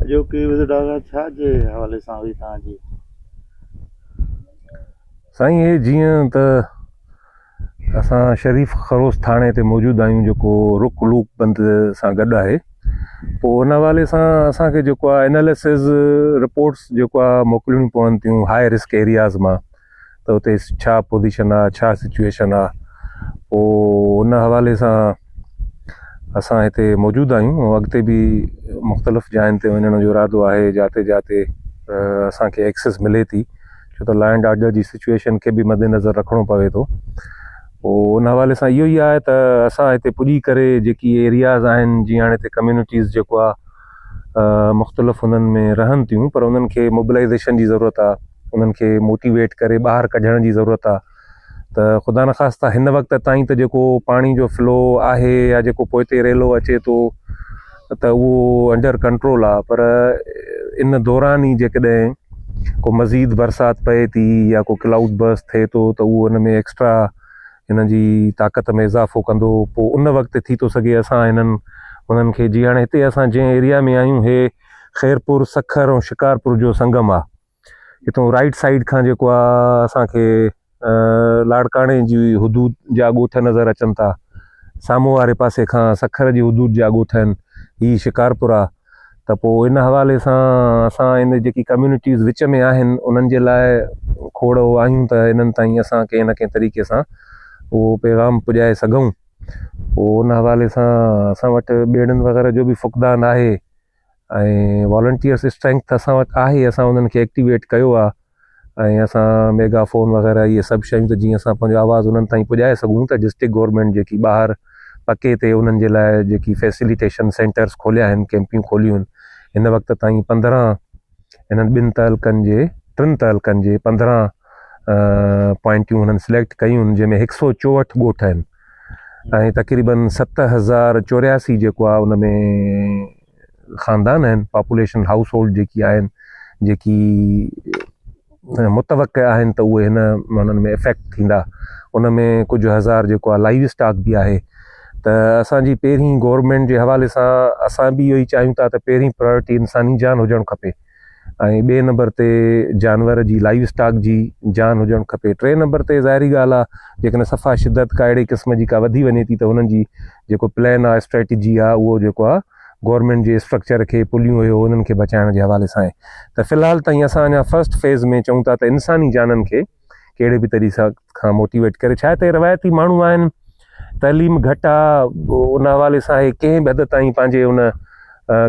اڄوڪي وزٽ آغا ڇا جي حوالي سان هئي توهان جي؟ سائين هي جيئن ته اسان شريف خروس ٿاڻي تي موجود آهيون جيڪو رڪ لوپ بند سان گڏ آهي پوء ان حوالي سان اسان کي جيڪو آهي اناليسز رپورٽس جيڪو آهي موڪلڻيون پون ٿيون هاء رسڪ ايرياز مان ته اتي ڇا پوزيشن آ ڇا سچوئيشن آ پوء ان حوالي سان اسان هتي موجود آهيون ۽ اڳتي به مختلف جاين تي وڃڻ جو ارادو آهي جاتي جاتي اسان کي ايڪسس ملي ٿي ڇو ته لا اينڊ آرڊر جي سچوئيشن کي به مد نظر رکڻو پوي ٿو پوء ان حوالي سان اهو ئي آهي ته اسان هتي پڄي ڪري جيڪي ايرياز آهن جيئن هاڻي هتي ڪميونٽيز جيڪو آهي مختلف انهن ۾ رهن ٿيون پر انهن کي موبلائيزيشن جي ضرورت آهي انهن کي موٽيويٽ ڪري ٻاهر ڪڍڻ جي ضرورت آهي ته خدا نخواسته هن وقت تائين ته جيڪو پاڻي جو فلو آهي يا جيڪو پوئتي ريلو اچي ٿو ته اهو انڊر ڪنٽرول آهي پر ان دوران ئي جيڪڏهن ڪو مزيد برسات پئي ٿي يا ڪو ڪلائوڊ برسٽ ٿئي ٿو ته اهو ان ۾ ايڪسٽرا هن جي طاقت ۾ اضافو ڪندو پوء ان وقت ٿي ٿو سگهي اسان هنن انهن کي جي هاڻي هتي اسان جنهن ايريا ۾ آهيون هي خيرپور سکر ۽ شڪارپور جو سنگم آ هتو رائيٽ سائيڊ کان جيڪو آ اسان کي لاڙڪاڻي جي حدود جا ڳوٺ نظر اچن ٿا سامهون واري پاسي کان سکر جي حدود جا ڳوٺ آهن هي شڪارپور آ ته پوء ان حوالي سان اسان ان جيڪي ڪميونٽيز وچ ۾ آهن انهن جي لاء کوڙ اهو آهيون ته انهن تائين اسان ڪنهن نه ڪنهن طريقي سان اهو پيغام پڄائي سگهون پوء ان حوالي سان اسان وٽ ٻيڙن وغيره جو به فقدان آهي ۽ والنٽيئرس اسٽرينگٿ اسان وٽ آهي اسان انهن کي ايڪٽيويٽ ڪيو آهي ۽ اسان ميگا فون وغيره اهي سڀ شيون ته جيئن اسان پنهنجو آواز انهن تائين پڄائي سگهون ته ڊسٽرڪٽ گورنمينٽ جيڪي ٻاهر پڪي تي انهن جي لاء جيڪي فيسليٽيشن سينٽرس کوليا آهن ڪيمپيون کوليون آهن هن وقت تائين 15 هنن ٻن تعلقن جي ٽن تعلقن جي 15 پوائنٽيون هنن سليڪٽ ڪيون آهن جنهن ۾ 164 ڳوٺ آهن ۽ تقريبن 7084 جيڪو آهي ان ۾ خاندان آهن پاپوليشن هائوس هولڊ جيڪي آهن جيڪي متوقع آهن ته اهي هن انهن ۾ افيڪٽ ٿيندا ان ۾ ڪجهه هزار جيڪو آهي لائيو اسٽاڪ به آهي ته اسانجي پهرين گورنمينٽ جي حوالي سان اسان به اهو ئي چاهيون ٿا ته پهرين پرائرٽي انساني جان هجڻ کپي ۽ ٻئي نمبر تي جانور جي لائيو اسٽاڪ جي جان هجڻ کپي ٽئين نمبر تي ظاهري ڳالهه آهي جيڪڏهن صفا شدت ڪا اهڙي قسم جي ڪا وڌي وڃي ٿي ته هنن جي جيڪو پلان آهي اسٽريٽجي آهي اهو جيڪو آهي گورنمينٽ جي اسٽرڪچر کي پليون هيو انهن کي بچائڻ جي حوالي سان آهي ته في الحال تائين اسان اڃا فرسٽ فيز ۾ چئون ٿا ته انساني جانن کي ڪهڙي به طريقي کان موٽيويٽ ڪري ڇا ته روايتي ماڻهو آهن تعليم گهٽ آ ان حوالي سان هي ڪنهن به حد تائين پنهنجي ان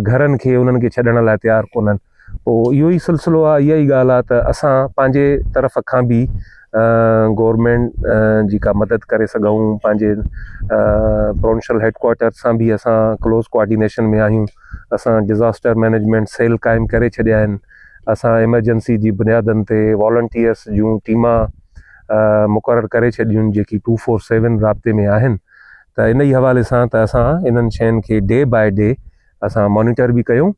گهرن کي انهن کي ڇڏڻ لاء تيار ڪونهن پوء اهو ئي سلسلو آ اها ئي ڳالهه آ ته اسان پنهنجي طرف کان به گورنمينٽ جي ڪا مدد ڪري سگهون پنهنجي پراونشل هيڊ ڪوارٽر سان به اسان ڪلوز ڪوآرڊينيشن ۾ آهيون اسان ڊزاسٽر مئنيجمينٽ سيل قائم ڪري ڇڏيا آهن اسان ايمرجنسي جي بنيادن تي والنٽيئرس جون ٽيما مقرر ڪري ڇڏيون جيڪي ٽو فور سيون رابطي ۾ آهن ته ان ئي حوالي سان ته اسان انهن شين کي ڊي باء ڊي اسان مانيٽر به ڪيون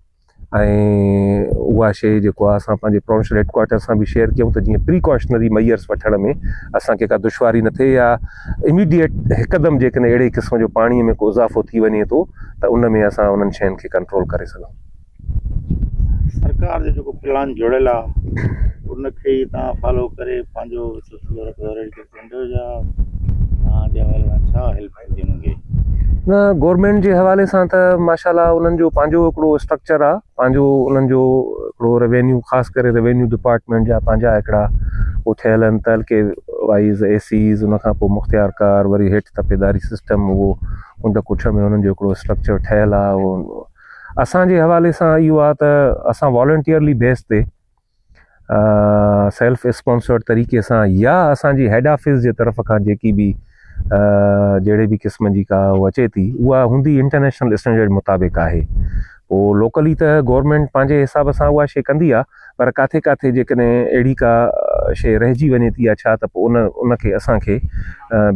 ۽ اها شي جيڪو آهي اسان پنهنجي پراونشل هيڊ ڪوارٽر سان به شيئر ڪيون ته جيئن پريڪاشنري ميئرس وٺڻ ۾ اسان کي ڪا دشواري نه ٿئي يا اميڊيٽ هڪدم جيڪڏهن اهڙي قسم جو پاڻي ۾ ڪو اضافو ٿي وڃي ٿو ته ان ۾ اسان انهن شين کي ڪنٽرول ڪري سگهون. سرڪار جو جيڪو پلان جوڙيل آ ان کي ئي توهان فالو ڪري پنهنجو سلسلو رکندو ريڊ ڪراس ٿيندو يا توهان جي حوالي سان ڇا هيلپ ٿيندي انهن کي؟ نه گورنمينٽ جي حوالي سان ته ماشاء الله انهن جو پنهنجو هڪڙو اسٽرڪچر آ پنهنجو انهن جو هڪڙو روينيو خاص ڪري روينيو ڊپارٽمينٽ جا پنهنجا هڪڙا هو ٺهيل آهن تعلقي وائيز اي سيز ان کان پوء مختيار ڪار وري هيٺ تپيداري سسٽم اهو ان ڪڇ ۾ انهن جو هڪڙو اسٽرڪچر ٺهيل آ اهو اسان جي حوالي سان اهو آهي ته اسان والنٽيئرلي بيس تي سيلف اسپانسرڊ طريقي سان يا اسان جي هيڊ آفيس جي طرف کان جيڪي به جهڙي به قسم جي ڪا اچي ٿي اها هوندي انٽرنيشنل اسٽينڊرڊ مطابق آهي پوء لوڪلي ته گورنمينٽ پنهنجي حساب سان اها شي ڪندي آهي پر ڪاٿي ڪاٿي جيڪڏهن اهڙي ڪا شيء رهجي وڃي ٿي يا ڇا ته پوء ان ان کي اسان کي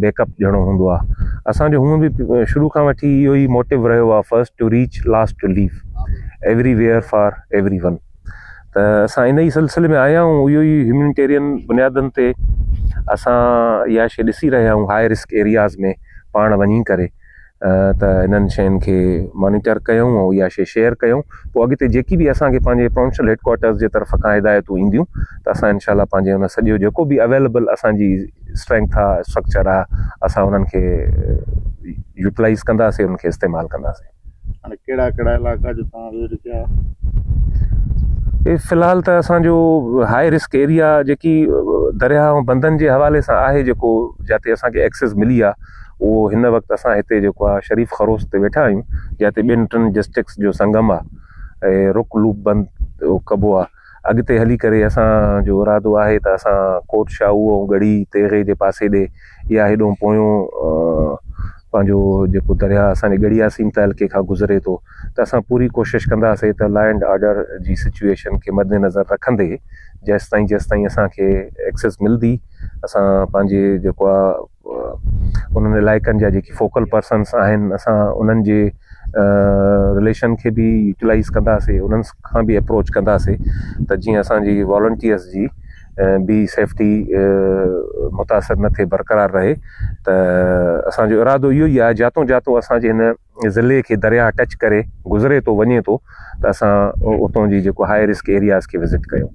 بيڪ اپ ڏيڻو هوندو آهي اسان جو هونء به شروع کان وٺي اهو ئي موٽو رهيو آهي first to reach last to leave everywhere for everyone ته اسان ان ئي سلسلي ۾ آيا آهيون اهو ئي هيومينيٽيرين بنيادن تي اسان اها شيء ڏسي رهيا آهيون هاء رسڪ ايرياز ۾ پاڻ وڃي ڪري. ته انهن شين کي مانيٽر ڪيون ۽ اها شي شيئر ڪيون پوء اڳتي جيڪي به اسان کي پنهنجي پراونشل هيڊ ڪوارٽرز جي طرف کان هدايتون اينديون ته اسان انشاء الله پنهنجي ان سڄو جيڪو به اويليبل اسان جي اسٽرينگٿ آ اسٽرڪچر آ اسان انهن کي يوٽيلائز ڪنداسي انهن کي استعمال ڪنداسي. هاڻي ڪهڙا ڪهڙا علائقا جو توهان وزٽ ڪيا؟ في الحال ته اسان جو هاء رسڪ ايريا جيڪي درياهه ۽ بندن جي حوالي سان آهي جيڪو جاتي اسان کي ايڪسيس ملي آ اهو هن وقت اسان هتي جيڪو آ شريف خروس تي ويٺا آهيون جاتي ٻن ٽن ڊسٽرڪٽس جو سنگم آ ۽ رڪ لوپ بند ڪبو آ اڳتي هلي ڪري اسان جو ارادو آهي ته اسان ڪوٽ شاهو ۽ ڳڙهي تيغي جي پاسي ڏي يا هيڏو پويون پنهنجو جيڪو درياهه اسان جي ڳڙهي ياسين تعلقي کان گذري ٿو ته اسان پوري ڪوشش ڪنداسين ته لا اينڊ آرڊر جي سچوئيشن کي مدنظر رکندي جيستائين جيستائين اسان کي ايڪسيس ملدي اسان پنهنجي جيڪو آهي انهن علائقن جا جيڪي فوڪل پرسنس آهن اسان انهن جي رليشن کي به يوٽيلائز ڪنداسي انهن کان به اپروچ ڪنداسي ته جيئن اسان جي والنٽيئرس جي به سيفٽي متاثر نه ٿئي برقرار رهي ته اسان جو ارادو اهو ئي آهي جاتو جاتو اسان جي هن ضلعي کي درياهه ٽچ ڪري گذري ٿو وڃي ٿو ته اسان اتان جي جيڪو هاء رسڪ ايرياز کي وزٽ ڪيون.